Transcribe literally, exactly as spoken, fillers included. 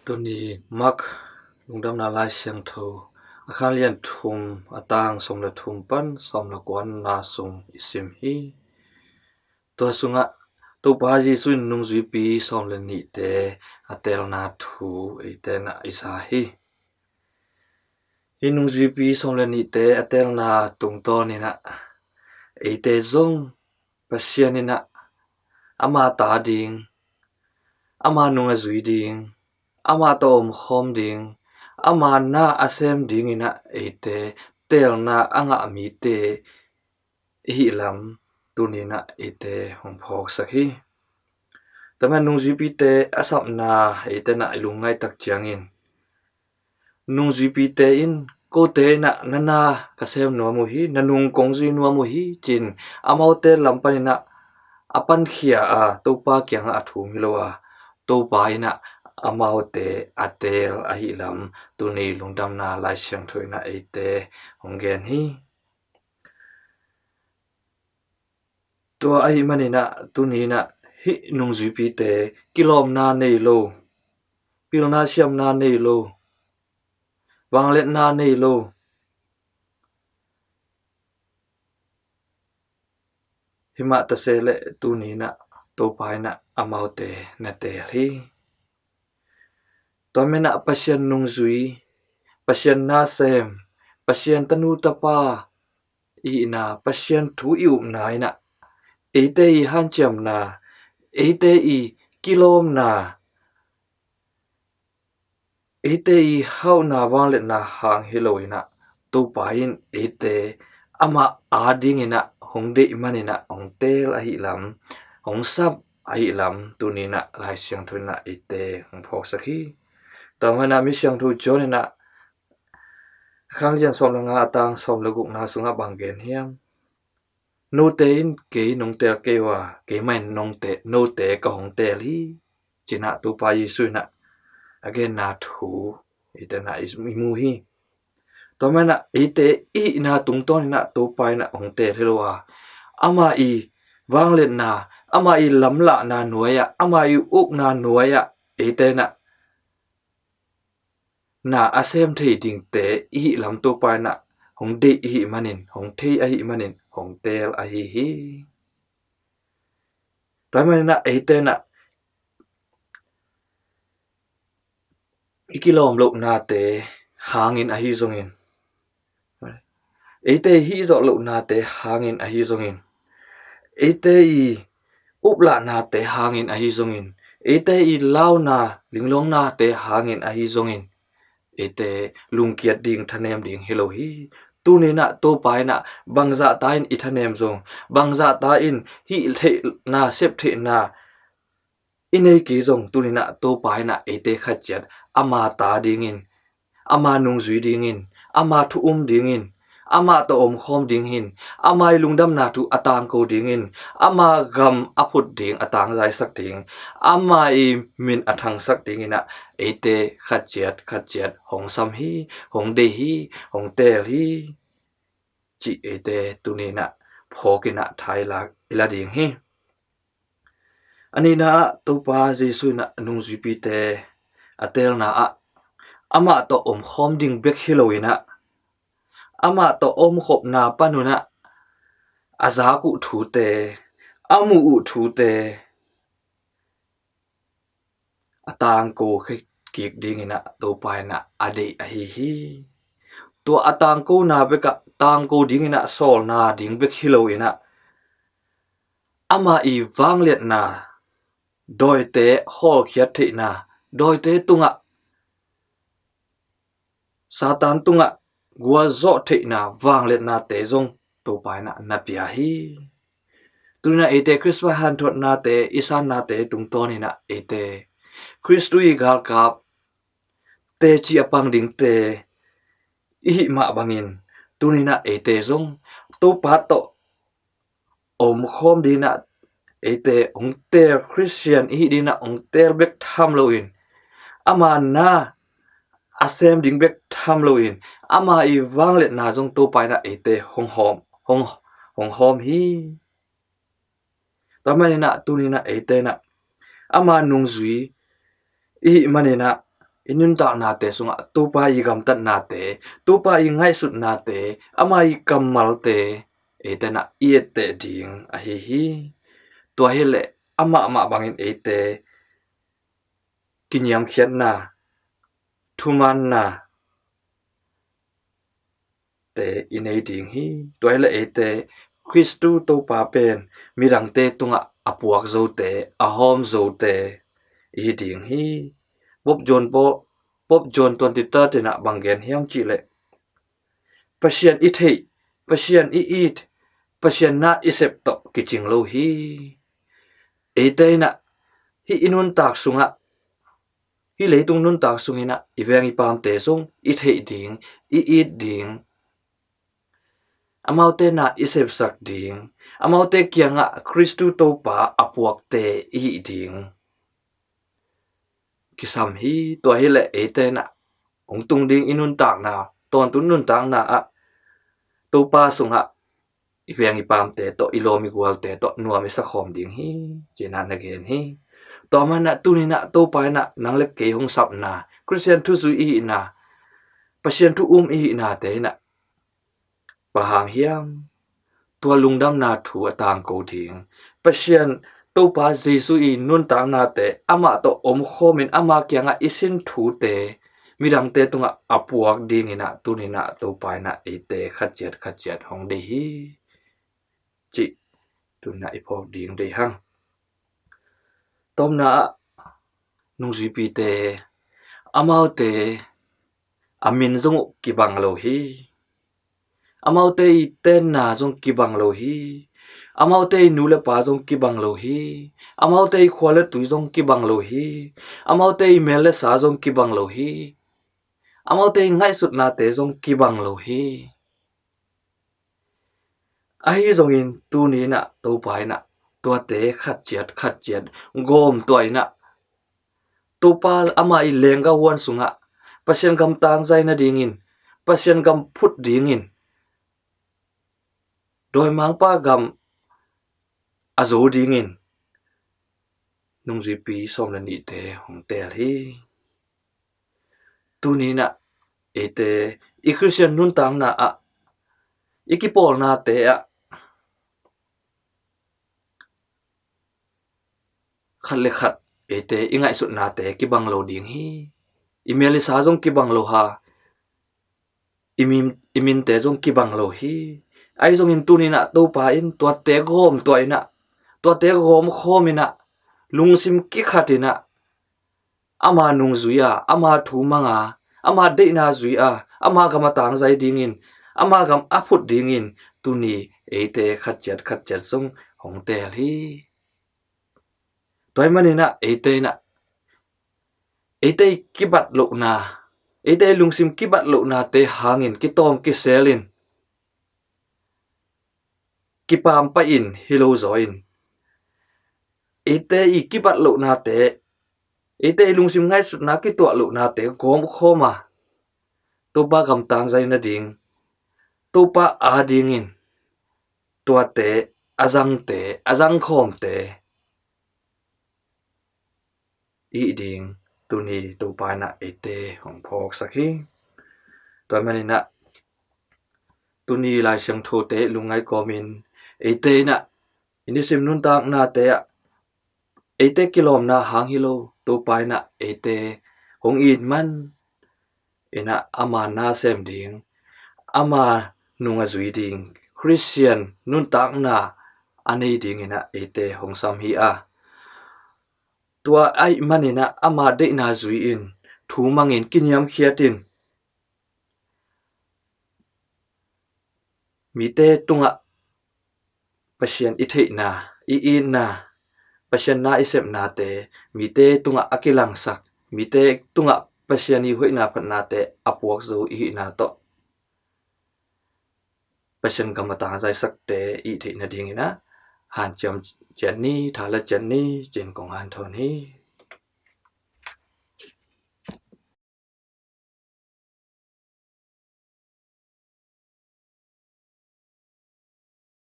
Tuni Mark Lungdamna Lai Siangtho a khan lian thum, a tang sawm le thum pan sawm le kuana sung i sim hi. Tua sungah Topa Jesuh in nungzuipi sawm le nihte a teelna thu eite na i sa hi. Hi nungzuipi sawm le nihte a teelna tungtawn inah eite zong Pasian inah ama ta ding, ama nung a zui ding, ama tawh omkhawm ding, ama na a sem ding inah eite teelna a ngah mite ihi lam tuni inah eite hong phawksak hi. Tua manin nungzuipite a sapna eite na i lungngaih tak ciangin nungzuipite in kote inah na na ka sem nuam uh hi, na nung kong zui nuam uh hi ci-in amaute lam pan inah a pankhia a Topa kiangah a thum hi lo a, Topa inah amaute a teel ahi lam tuni Lungdamna Lai Siangtho inah eite hong gen hi. Tua ahi maninah tuni inah hih nungzuipite kilawmna nei lo, pilna siamna nei lo, vangliatna nei lo, himah tase le tuni inah Topa inah amaute na teel hi. Tua menah Pasian nungzui, Pasian nasem, Pasian tanu tapa i hihna, Pasian thu i upna inah eite i hanciamna, eite i kilawmna, eite i hauhna vangliatna hang hi lo inah Topa in eite amah ading inah hong deih man inah hong teel ahi lam, hong sap ahi lam tuni inah Lai Siangtho inah eite hong phawksak hi. Tua maninah Mi Siangtho John inah a khan lian sawm le nga a tang sawm le gukna sungah bang gen hiam? Note in kei nong teel kei uh a, keimah in nong te, note ka hong teel hi, ci-inah Topa Jesuh inah a genna thu eite na i mu hi. Tua maninah eite i hihna tungtawn inah Topa inah hong teel hi lo a, ama i vangliatna, ama i lamlahna nuai-ah, ama i ukna nuai-ah eite inah na a sem thei dingte i hih lam Topa inah hong deih i hih manin, hong thei ahi manin hong teel ahi hi. Tua maninah eite inah i kilawm lohnate hangin ahi zongin, eite i hih zawh lohnate hangin ahi zongin, eite i uplahnate hangin ahi zongin, eite i launa linglawnate hangin ahi zongin eite lungkiat ding, thanem ding hi lo hi. Tuni inah Topa inah bangzahta in i thanem zong, bangzahta in hih theihna, sep theihna i nei kei zong tuni inah Topa inah eite khat ciat ama ta dingin, ama nungzui dingin, ama thu um dingin, ama tawh omkhawm dingin, ama i lungdamna thu a tangko dingin, ama gam a phut ding, a tangzaisak ding, ama i min a thangsak ding inah eite khat ciat khat ciat hong sam hi, hong deih hi, hong teel hi, cih eite tuni inah phawk inah tha i la, i la ding hi. A nihna ah Topa Jesuh inah nungzuipite a teelna ah amah tawh omkhawm ding bek hi lo inah amah tawh omkhopna pan unah a zak uh thute, a muh uh thute a tangko kik ding inah Topa inah a deih ahi hi. Tua a tangkona bekah tangko ding inah sawlna ding bek hi lo inah ama i vangliatna, dawite hawlkhiat theihna, dawite tungah, Satan tungah gualzawh theihna vangliatnate zong Topa inah na pia hi. Tuni inah eite Christmas hanthotnate i sannate tungtawn inah eite Khristu i galkapte ci a pang dingte i hih mah bangin tuni inah eite zong Topa tawh omkhawm ding inah eite hong teel, Khristian i hih ding inah hong teel bek tham loin, ama na a sem ding bek tham loin, ama i vangliatna zong Topa inah eite hong hawm, hong, hong hawm hi. Tua maninah tuni inah eite inah ama nungzui i hih maninah i nuntaknate sungah Topa i gamtatnate, Topa i ngaihsutnate, ama i kammalte eite in ah i etteh ding ahi hi. Tua hileh amah mah bangin eite kiniamkhiatna, thumaanna te i nei ding hi. Tua hileh eite Khristu Topa pen midangte tungah a puak zote, a hawm zote i hi ding hi. Pope John Paul, Pope John twenty-third in ah bang gen hiam cihleh, Pasian i theih, Pasian i it, Pasian na i sep tawh kicing lo hi. Eite in ah hih i nuntak sungah, hih leitung nuntak sungin ah i veng i paamte zong i theih ding, i it ding, amaute na i sepsak ding, amaute kiangah Khristu Topa a puakte i hih ding kisam hi. Tua hileh eite in ah hong tung ding i nuntakna, tawntung nuntakna ah Topa sungah i veng i paamte tawh, i lawm i gualte tawh nuam i sakhawm ding hi, ci-in ah na gen hi. Tua manin ah tuni in ah Topa in ah nang le kei hong sapna, Khristian thu zui i hihna, Pasian thu um i hihnate in ah bang hang hiam, tua lungdamna thu a tangko ding, Pasian Topa Jesu i nuntaknate, amah tawh omkhawmin ama kiangah i sin thute midangte tungah a puak dingin ah tuni in ah Topa in ah eite khatciat khatciat hong deih hi, cih tuni in ah i phawk ding deih hang. Tawpna ah nungzuipite, amaute a min zong uh kibang lo hi. Amaute i tenna zong kibang lo hi. Amaute i nu le pa zong kibang lo hi. Amaute i khua le tui zong kibang lo hi. Amaute i mel le sa zong kibang lo hi. Amaute i ngaihsutnate zong kibang lo hi. Ahi zongin tuni in ah Topa in ah tuate khatciat khatciat gawm tuah in ah, Topa ama i leenggah huan sungah Pasian gam tangzai nadingin, Pasian gam phut dingin, dawimangpa gam a zo dingin nungzuipi sawm le nihte hong teel hi. Tuni in ah eite i Khristian nuntakna ah, i kipawlnate ah khat le khat eite i ngaihsutnate kibang lo ding hi. I mel i sa zong kibang lo hi. I min, i minte zong kibang lo hi. Ahi zongin tuni in ah Topa in tuate gawm tuah in ah, tuate gawm khawm in ah, lungsim kikhat in ah, ama nung zui a, ama thu mang a, ama deihna zui a, ama gam a tangzai dingin, ama gam a phut dingin tuni eite khatciat khatciat zong hong teel hi. Tua ahih manin ah eite in ah, eite i kibat lohna, eite i lungsim kibat lohnate hangin kitawng kiselin kipaam pahin hi lo zaw in, eite i kibat lohnate, eite i lungsim ngaihsutna kituah lohnate gawm khawm a, Topa gam tangzai nading, Topa a dingin tuate a zangte, a zangkhawmte i hih ding tuni Topa in ah eite hong phawksak hi. Tua ahih manin ah tuni Lai Siangthote lungngai kawmin eite in ah i nisim nuntaknate ah eite kilawmna hang hi lo, Topa in ah eite hong it man in ah ama na sem ding, ama nung a zui ding, Khristian nuntakna a nei dingin ah eite hong sam hi a, tua ahih manin ah ama deihna zui in, thu mangin, kiniamkhiat in, mite tungah Pasian i theihna, i itna, Pasian na i sepnate mite tungah a kilangsak, mite tungah Pasian i hoihna phatnate a puak zo i hihna tawh Pasian gam a tangzaisakte i theih nadingin ah hanciam ciat ni, thala ciat ni, ci-in kong hanthawn hi.